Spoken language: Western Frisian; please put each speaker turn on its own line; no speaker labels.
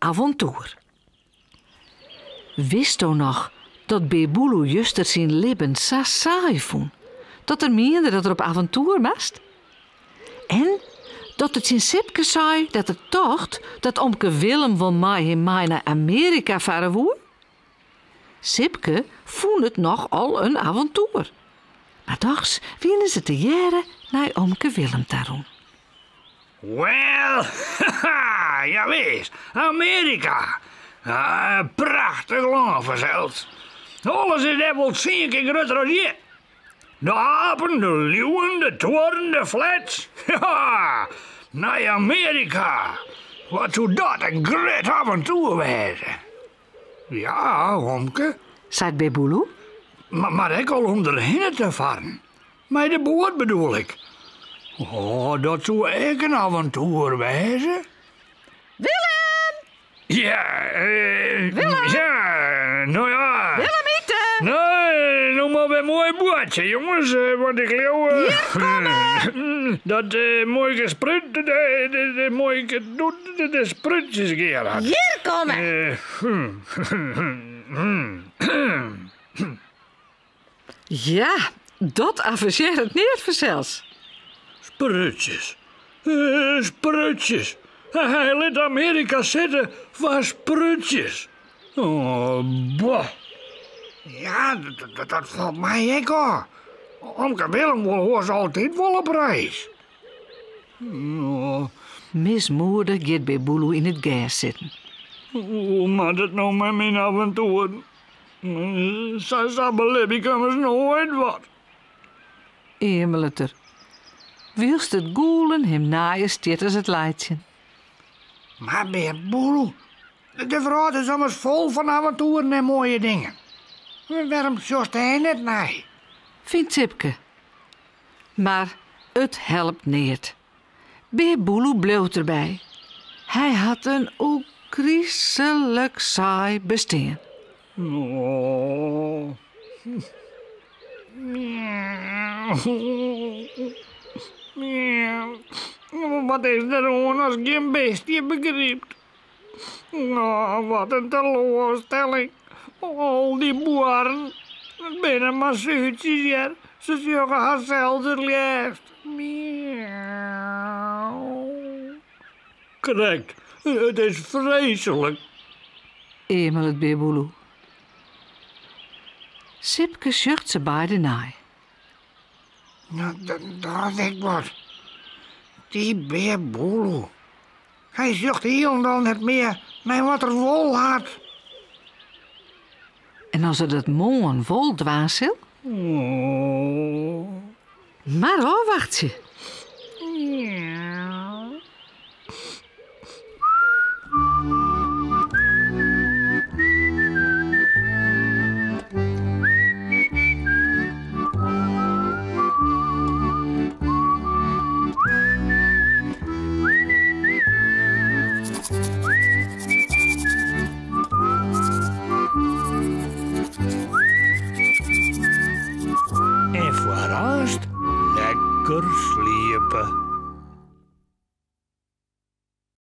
avontoer. Witsto noch dat Bear Boeloe juster syn libben sa saai fûn dat er miende dat er op aventoer moast? En dat er tsjin Sipke sei dat er tocht dat omke Willem wol mei him mei nei Amearika farre woe? Sipke fûn it noch al in aventoer. Mar dochs wiene se tegearre nei omke Willem ta rûn.
Wel, haha, jawis, Amearika. Ah, prachtich lân fansels. Alles is dêr wol tsien kear grutter as hjir. De apen, de liuwen, de tuorren, de flats. Ja, nei Amearika. Wat soe dat in grut aventoer wêze. Ja, omke.
Seit Bear Boeloe.
Mar ek al om derhinne te farren. Mei de boat bedoel ik. Oh, dat soe ek in aventoer wêze.
Willem!
Ja,
Willem!
Ja, no ja.
Willem ite!
Nee, no mar wer moai boartsje, jonges, want ik leau
Hjir komme!
dat muoike Sprút de muoike Doet de sprútsjes gear hat.
Hjir komme! Ja, dat avensearret neat fansels.
Sprútsjes. Sprútsjes. Hy lit Amearika sitte foar sprútsjes. Oh, bah. Ja, dat falt my ek ôf. Omke Willem wol oars altyd wol op reis. Oh.
Mismoedich giet Bear Boeloe yn it gers sitten.
Hoe moat it no mei myn aventoeren? Sa sa belibje ik ommers noait wat.
Eamelet er, wylst it gûlen him neier stiet as it laitsjen.
Mar Bear Boeloe, de wrâld is ommers fol fan aventoeren en moaie dingen. Wêrom sjochst dêr net nei?
Fynt Sipke. Mar it helpt neat. Bear Boeloe bliuwt derby. Hy hat in ôfgriselik saai bestean.
Oh. Wat is der oan as gjin bist je begrypt? Oh, wat in teloarstelling. Al dy boarren, it binne mar sútsjes hear. Se sjogge harsels it leafst. Miauw. Krekt, it is freeslik.
Eamelet Bear Boeloe. Sipke sjocht se beide nei.
No, dat ek wat. Dy Bear Boeloe. Hy sjocht hielendal net mear nei wat er wol hat.
En as er dat moarn wol dwaan sil?
Oh.
Mar ôfwachtsje.
En foar aanst lekker sliepe.